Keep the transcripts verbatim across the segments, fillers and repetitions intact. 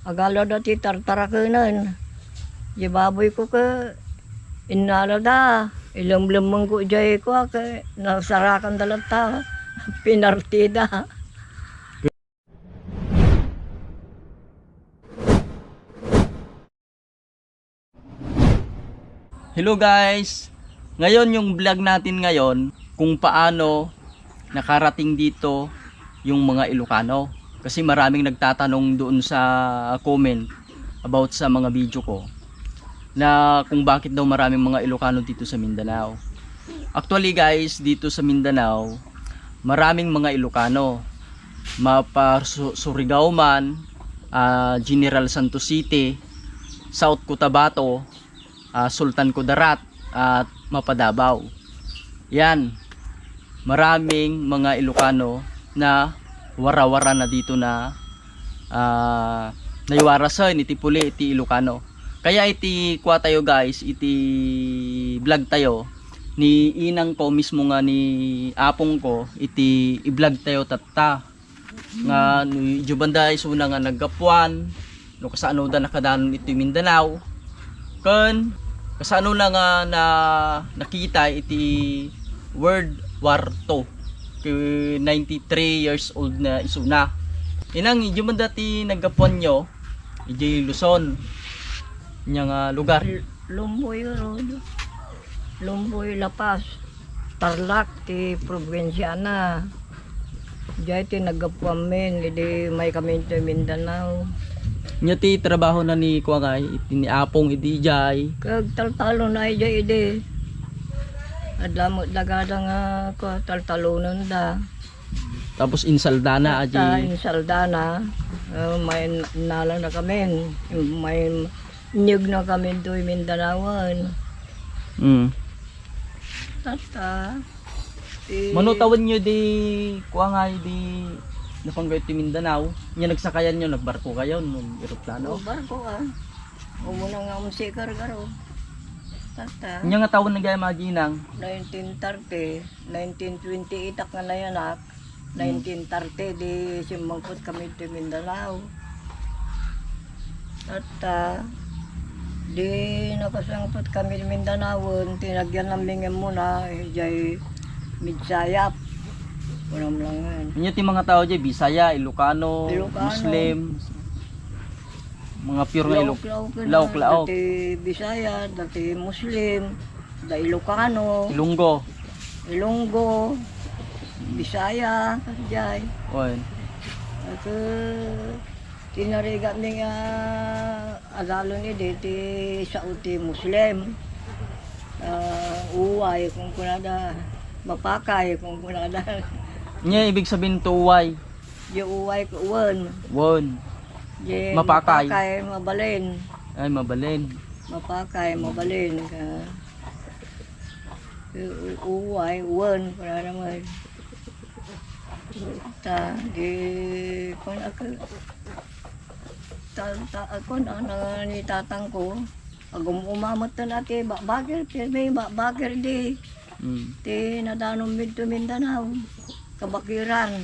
Agalada ti tartarakenen. Di baboyko ket innalada. Ilemlemmengko idiay kua ket nasarakanda latta. Pinartida. Hello guys! Ngayon yung vlog natin ngayon kung paano nakarating dito yung mga Ilocano. Kasi maraming nagtatanong doon sa comment about sa mga video ko na kung bakit daw maraming mga Ilocano dito sa Mindanao. Actually guys, dito sa Mindanao, maraming mga Ilocano. Mapa Su-, Surigao man, ah, General Santos City, South Cotabato, ah, Sultan Kudarat, at Mapa Davao. Yan, maraming mga Ilocano na wara-wara na dito na, ah, naiwarasen iti puli iti Ilocano. Kaya iti kua tayo guys, iti vlog tayo, ni inang ko mismo nga ni apong ko, iti i-vlog tayo tatta. Nga no idiay banda isuna nga naggapuan, no kasano da nakadanon iti Mindanao, ken kasano na nga na, nakita iti World War two, ket ninety-three years old na isuna. Inang, idiay banda ti naggapuanyo, idiay Luzon, nya nga lugar? Lumboy Road. Lumboy, La Paz, Tarlac ti probinsiana. Diay ti naggapuamin idi maikami iti Mindanao. Nya ti trabaho na ni kuangay, iti ni Apong idi jay? Kag taltalo na ijay idi. Adda met dagada nga kua, taltalonen da. Tapos insaldana, ta aji insaldana, eh, may nala na kami, may Inyeg na kami toy Mindanaoan. Mm. Tata. Ti mano tawenyo di kuangay di napanggayo ti Mindanao? Nya nagsakayanyo, nagbarko kayo, nag-eroplano? O, barko, ah. Umuna nga umsi kargaro. Tata. Nya nga tawen na gayam, Aji Inang? Nineteen thirty, nineteen twenty-eight ak nga nayanak. Nineteen thirty, di simmangpet kami ti Mindanao. Tatta, di nakasangpet kami ti Mindanao, ti nagyan nami nga muna, idiay Midsayap. Kunam lang yan. Anya ti mga tao diay, Bisaya, Ilocano, Ilocano. Muslim. Mga pure nga Ilok-, laok-laok. Laok-laok. Dati Bisaya, dati Muslim, da Ilocano. Ilonggo. Ilonggo, Bisaya, diay. Wen. At, uh, tinariga mi nga agalon idi ti sao ti Muslim. Ah, uway, kung kunada, mapakay, kung kunada. Nya, ibig sabihin to uway? Di uway ko, wen. Wen. Di mapakay. Mapakay, mabalin. Ay, mabalin. Mapakay, mabalin. Ka, u-, u-, uway, wen, para naman. Ta, di, kun ako, ta, ta, ako na, na, ni tatang ko, agum-, umamat na ti, ba-, bakir, pirmi, ba-, bakir di. Mm. Ti, nadanom midto Mindanao, kabakiran.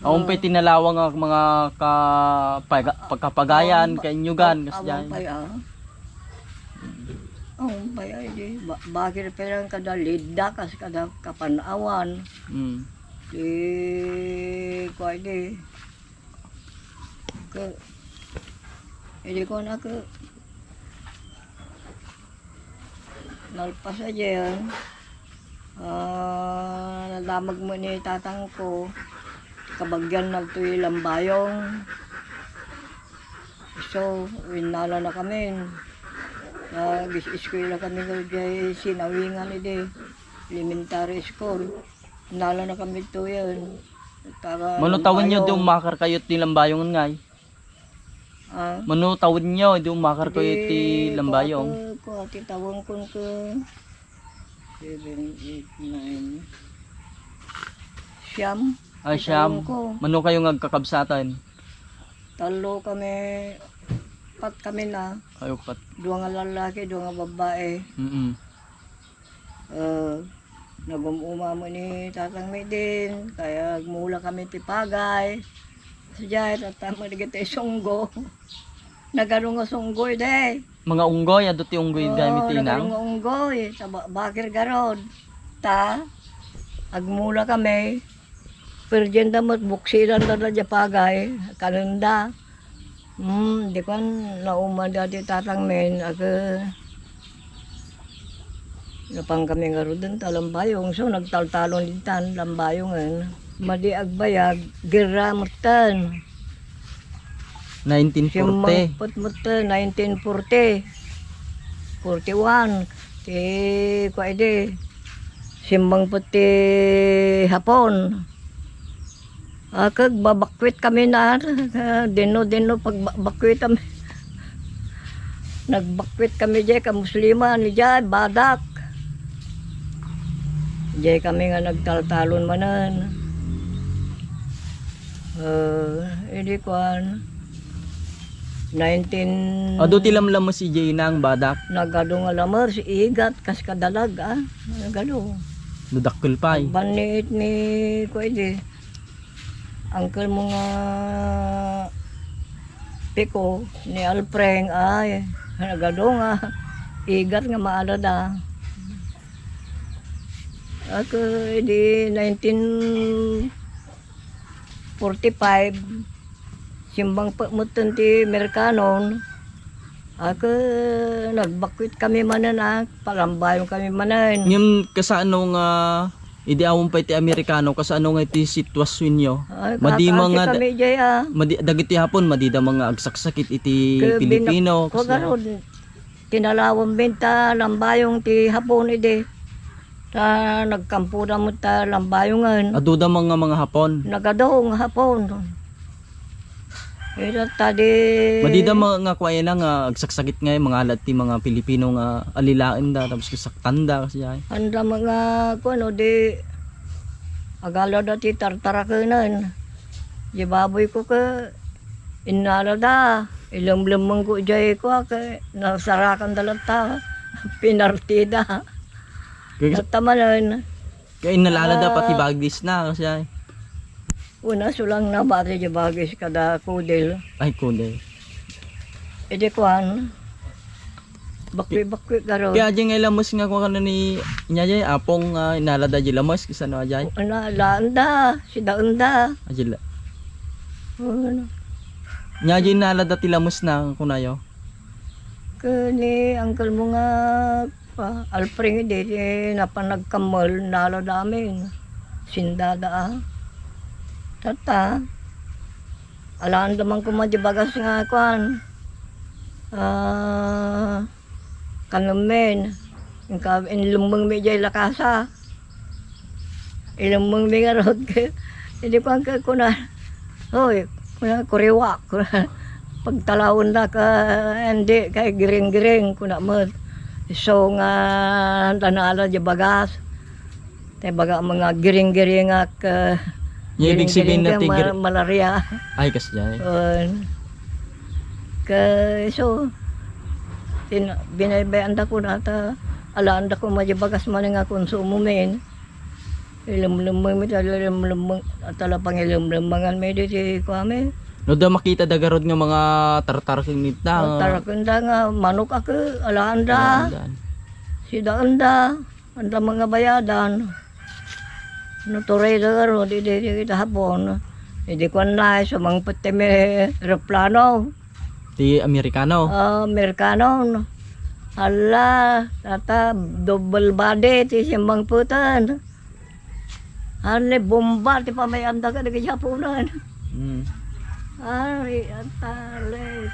Awan pay tinalawang nga mga kapaga-, pagkapagayan, awan pa-, kainyugan, aw-, kas awan diay. Pay, ah. Awan pay, ay, di, ba-, bakir pay lang kada lidda, kas kada kapan-awan. Mm. Di, kuwan, di. Ke, idi ko na ke, Nalpas a diyan, ah, nadamag met ni tatang ko, kabagyan na toy Lambayong. So, winnala na kami. Nag-is-iskwela kami diay Sinawingan idi, elementary school. Winnala na kami toyen. Mano tawenyo di ummakar kayo ti Lambayong ngay? Ah. Mano tawenyo, idi umakar kayo iti Lambayong? Di, kuwan, kuwan, ti tawen kun ke seven, eight, nine. Siyam. Ah, ti siyam. Tawen ko. Mano kayo nga agkakabsatan? Tallo kami, pat kami na. Ay, upat. Dua nga lalaki, dua nga babae. Mm-mm. Eh, nagum-uma met ni Tatang Medin, kaya agmula kami ti pagay. Diay, tatta, madagiti sunggo. Nagano nga sunggoy, day? Mga unggoy, adu ti unggoy, oo, gamit ti inang? Nagano nga unggoy, ta ba-, bakir garod. Ta, agmula kami, perdienda met, buksiran da da diay pagay, kanenda. Hmm, di kuan, naumanda ti tatangmin, aga, napan kami ngaruden ta Lambayong, so nagtaltalon ditan, Lambayongen. Madi agbayag, gerra metten. Nineteen forty. Simmangpet metten, nineteen forty. Forty-one, ti, kua idi, simmangpet ti Hapon. Ah, kag babakwit kami na, ah, dino-dino pagbabakwit kami. Nagbakwit kami diay, kamusliman, diay, badak. Diay kami nga nagtaltalon manen. Ah, idi kuan, nineteen. Adu ti lamlames idiay inang, badak? Nagadu nga lames, igat, kas kadalag, ah. Nagadu. No dakkel pay. Banniit ni, kua idi, uncle mo nga Pico, ni Alpreng, ay, nagadu nga igat nga maalada. Ako, di nineteen forty-five, simmangpet metten ti Mercanon. Ako, nagbakwit kami manen, ah, palambayon kami manen. Ngem kasano nga idi awan pay ti Amerikano, kasano nga iti sitwasionyo? Ay, madi kakasi nga da-, kami diay, ah. Madi, dagiti Hapon, madida nga agsaksakit iti Ke-, bin-, Pilipino, kua kasi garud, kinalawan binta lambayong ti Hapon idi. Ta nagkampoda met ta lambayongen. Aduda nga mga Hapon? Nagadu nga Hapon. Ita ta di. Madida ma-, nga kuan nga agsaksakit nga mangalad ti mga Pilipino nga alilaenda tapos saktanda kasi ay. Anda mga kuan, o di agalada ti tartarakenen. Di baboy ko ke innalada. Ilemlemmeng ko diay ko ke nasarakan da latta. Pinartida. Kaya, tatta manen. Kaya inalala da pati, ah, bagis na, kasi ay. Una, sulang na bati di bagis kada kudil. Ay, kudil. Idi kuan, bakwi-bakwi garud. Kaya di nga ilamus nga kuan ni, niya di, apong, ah, inalada di lamus, kasano ajay? Una, laanda, sidaenda. Ajay la. Una. Niya di inalada ti lamus na, kunayo? Ken ni uncle mo nga, ah, Alfring idi, ti napan nagkammel, nalada amin. Sindada, ah. Tatta, alaanda man koma di bagas nga kuan. Ah, kanemmen. Inka, inlemmeng mi diay lakasa. Ilemmeng mi ngarud. Idi kuan ka kuna, "Hoy," kuna, "kuriwak," kuna. Pagtalawenda ka, "Andi, kay giring-giring," kuna met. Isu nga, danala di bagas. Tay baga mga giring-giring ak, ah, nya ibig sabihin na giring-giring ti ka, gir-, ma-, malaria. Ay, kasdiay. On. Kay isu, tin-, binaybay-anda kuna ta, alaanda koma di bagas man nga konsumo min. Ilemlemmeng mi, ta ilemlemmeng, ta la pangilemlemmengan mi diti kuami. No da makita da garud nga mga tartar ken ita. Tartar ken da nga manok a ke, alaanda. Alaanda. Sidaenda, anda mga bayadan. No turay da garud, idi, idi kita Hapon. Idi kuan na, sumangpet ti mi eroplano. Ti Amerikano? Ah, Amerikano. Hala, tatta, double body ti simmangpeten. Ania, bomba ti pamay-anda kadagiti Haponen. Mm. Ay, atale.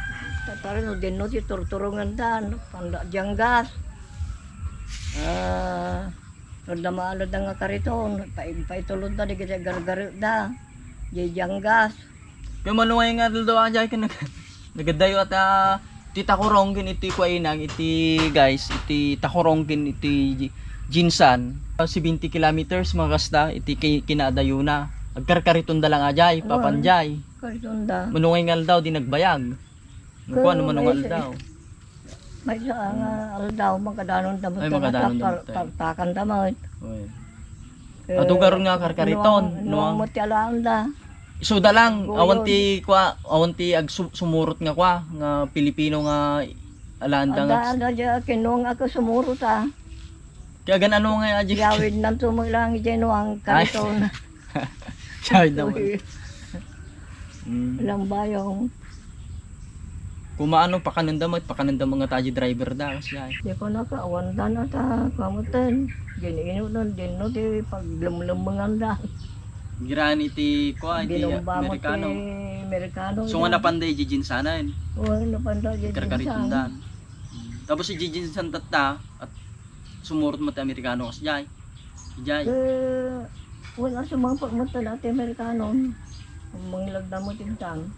Tatta, no, dinno ti turturongenda, no? Panda, Diangas. Ah, no, da maalada nga kariton, pa-, paitulodda, dagiti gargareda. Di Diangas. Kaya malungay nga aldaw, ajay, ken nag-, nagadayo at, ah, ti Takurong ken iti kuainang, iti, guys, iti Takurong ken iti Ji-, Jinsan. Ah, seventy kilometers, mga kasta, iti ki-, kinaadayona. Agkarkaritonda lang, ajay, papanjay. Karitonda. Malungay nga aldaw, di nagbayag. Kuan, malungay nga aldaw. Maysa nga aldaw, magkadanon da met. Ay, magkadanon da met. Tartakan da met. Oy. Adu garud nga karkariton, nuang, nuang met ti alaanda. Isuda lang, awan ti kua, awan ti agsu-, sumurot nga kua, nga Pilipino nga alaanda nga. Adda, adda, diay kinunong a sumurot, a. Kaya gan ano nga, Ajik? Yawid na tumang lang, diay no ang kariton. Ay. Yawid na mo. Uy. Mm. Lambayong. Kumaano, pakanenda met, pakanenda met nga taxi driver da, kasi ay. Di ko nakaawan dan ata, kamutan. Gin-ino dan, din no, ti paglemlemmengan da. Girani ti, kua, ti Amerikano. Binomba mo ti Amerikano. So, nga da. Napanda iti jinsanan. Oo, napanda iti jinsan. Karkariton dan. Tapos iti jinsan tatta, at sumurot met ti Amerikano, kasi jay. Jay. Eh, wala sumangpet met ti Amerikano. Mangilagda mo tintan.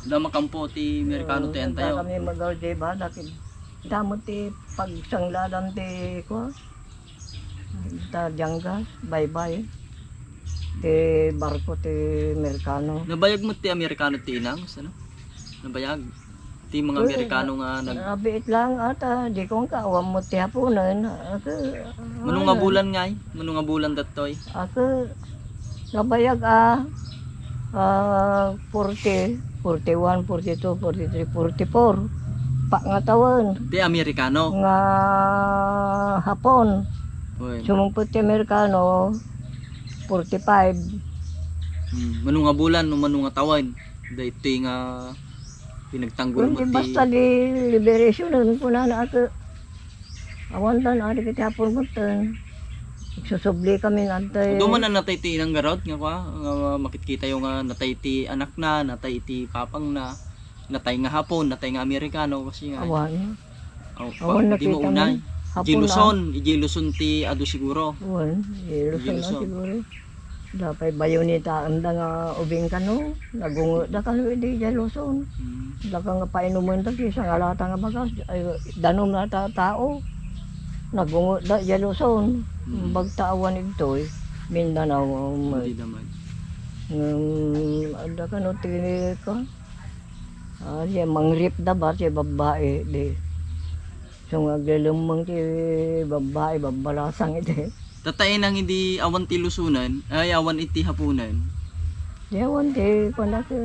Da makampo ti Amerikano ti antayo. Kami magarde ba, dakit. Damo ti pagsangladan ti, kua? Ta Diangas, baybay. Ti barko ti Amerikano. Nabayag met ti Amerikano ti inang, ano? Nabayag. Ti mga Amerikano nga nag- Nabiit lang ata, di ko nga awan mo ti Haponen. Ako, mano nga bulan ngay? Mano nga bulan datoy? Ako, nabayag a, ah, forty, forty-one, forty-two, forty-three, forty-four. Pa nga tawen. Ti Amerikano? Nga Hapon. Wen. Sumungpet ti Amerikano, forty-five. Hmm, mano nga bulan, no mano nga tawen? Daytoy nga pinagtanggol mo ti. Kundi basta di liberation, kunana ako. Awan dan, ari kiti Hapon mo ten. Susubli kami nantay. Duman na natay ti inang garud, nga kua, nga makitkitayo nga natay ti anakna, natay ti papangna, natay nga Hapon, natay nga Amerikano, kasi nga. Awan. Aw, awan pa, di nakita mo unay. Hapon, ah. Idiay Luzon, idiay Luzon ti adu siguro. Awan, idiay Luzon na siguro. Dapay bayonitaanda nga ubing kano, nagungetda kano idi idiay Luzon. Hmm. Daka nga painumen da, ti sangalata nga bagas, ay, danum na ta-, tao. Nagungetda idiay Luzon. Hmm. Bagta awan igtoy, Mindanao, um, Hindi naman. Ngem, adda kano ti, ka? Ah, siya mangrip da ba, siya babbai, di. So, nga aglelemmeng ti babbai, babbalasang iti. Tatainang idi awan ti Lusonan, ay, awan iti Haponan. Di awan ti, kuan da ti.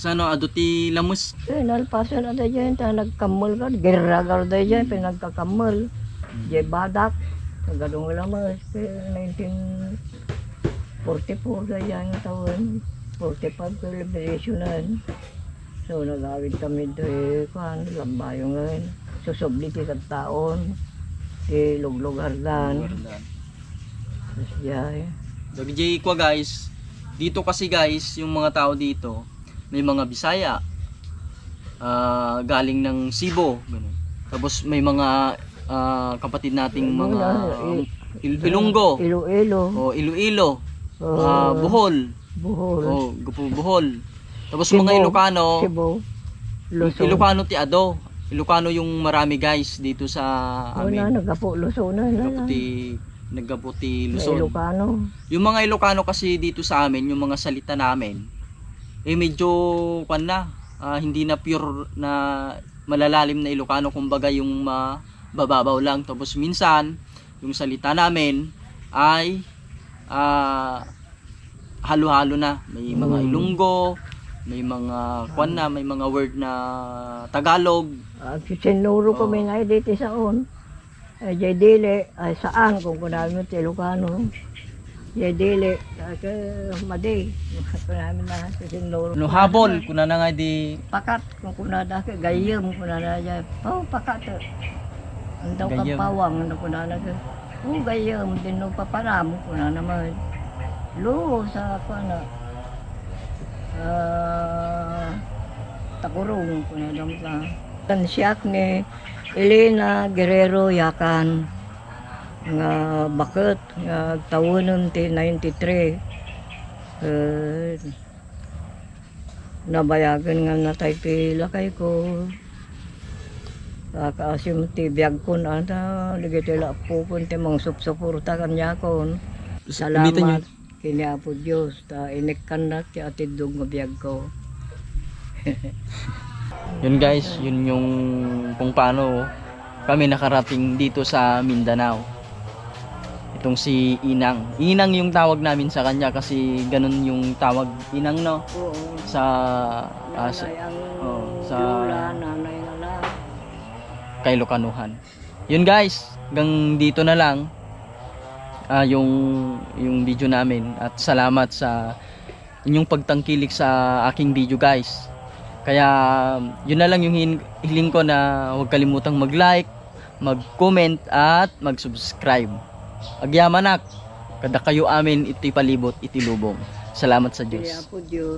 Sano, adu ti lames? Eh, nalpasan ada dyan, ta nagkammel ka, gerra ka da dyan, hmm, pinagkakammel. Hmm. Di badak, nagadong lames, eh, nineteen forty-four da dyan nga taon, forty-five celebration na. So, nagawid kami ditoy, kuan, Lambayongen. Susubli ti tattaon, ti luglugardan. Luglugardan. Tapos, jay. Dagiti kua, guys, dito kasi, guys, yung mga tao dito, may mga Bisaya, ah, galing ng Cebu, ganun. Tapos may mga, ah, kapatid nating mga, ah, Il-, Ilonggo. Iloilo. O, Iloilo. Ah, Bohol. Bohol. Oh, gapu Bohol. Tapos Cebu. Mga Ilocano, Cebu. Luzon. Ilocano ti adu. Ilocano yung marami, guys, dito sa amin. Wala, naggapu Luzon na, naggapu ti, naggapu ti Luzon. Ilocano. Yung mga Ilocano kasi dito sa amin, yung mga salita namin, eh, medyo, kwan na, ah, hindi na pure na malalalim na Ilocano, kumbaga yung mabababaw lang. Tapos minsan, yung salita namin ay, ah, halo-halo na. May mga, mm, Ilonggo, may mga kwan na, may mga word na Tagalog. Ah, si Senoro ko, oo, may nga dito saon. Ay, jay dili, ay saan, kung kunami ti Ilocano. Jay dili, ay, ke, madi. Kunami na, si Senoro. No, habol, kunana nga di. Pakat. Kunkunada ke, gayyem, kunana jay. Oh, pakat. Andaw ka pawang, ano kunana ke. Oh, gayyem, din no paparam, kunana man. Lo, sa, kuana. Ah, takurong, kunana mo ka. Tan siak ni Elena Guerrero Yakan, nga baket, nga agtawenem ti ninety-three. Eh, Nabayagen nga natay ti lakayko. Kakasim ti biagkon, ata, dagiti lapokon ti mangsupsuporta kaniakon. Salamat ken ni Apo Dios, ta inikkannak ti atiddog nga biagko. Yun guys, yun yung kung paano kami nakarating dito sa Mindanao. Itong si Inang. Inang yung tawag namin sa kanya kasi ganun yung tawag Inang, no? Oo. Sa, ah, sa, Nanay ang oh, sa lola, nanay ang anak. Kailokanuhan. Yun guys, hanggang dito na lang ah, yung, yung video namin. At salamat sa inyong pagtangkilik sa aking video guys. Kaya yun na lang yung hin- hiling ko na huwag kalimutang mag-like, mag-comment at mag-subscribe. Agyamanak, kada kayo amin iti palibot iti lubong. Salamat sa Diyos. Apo Diyos.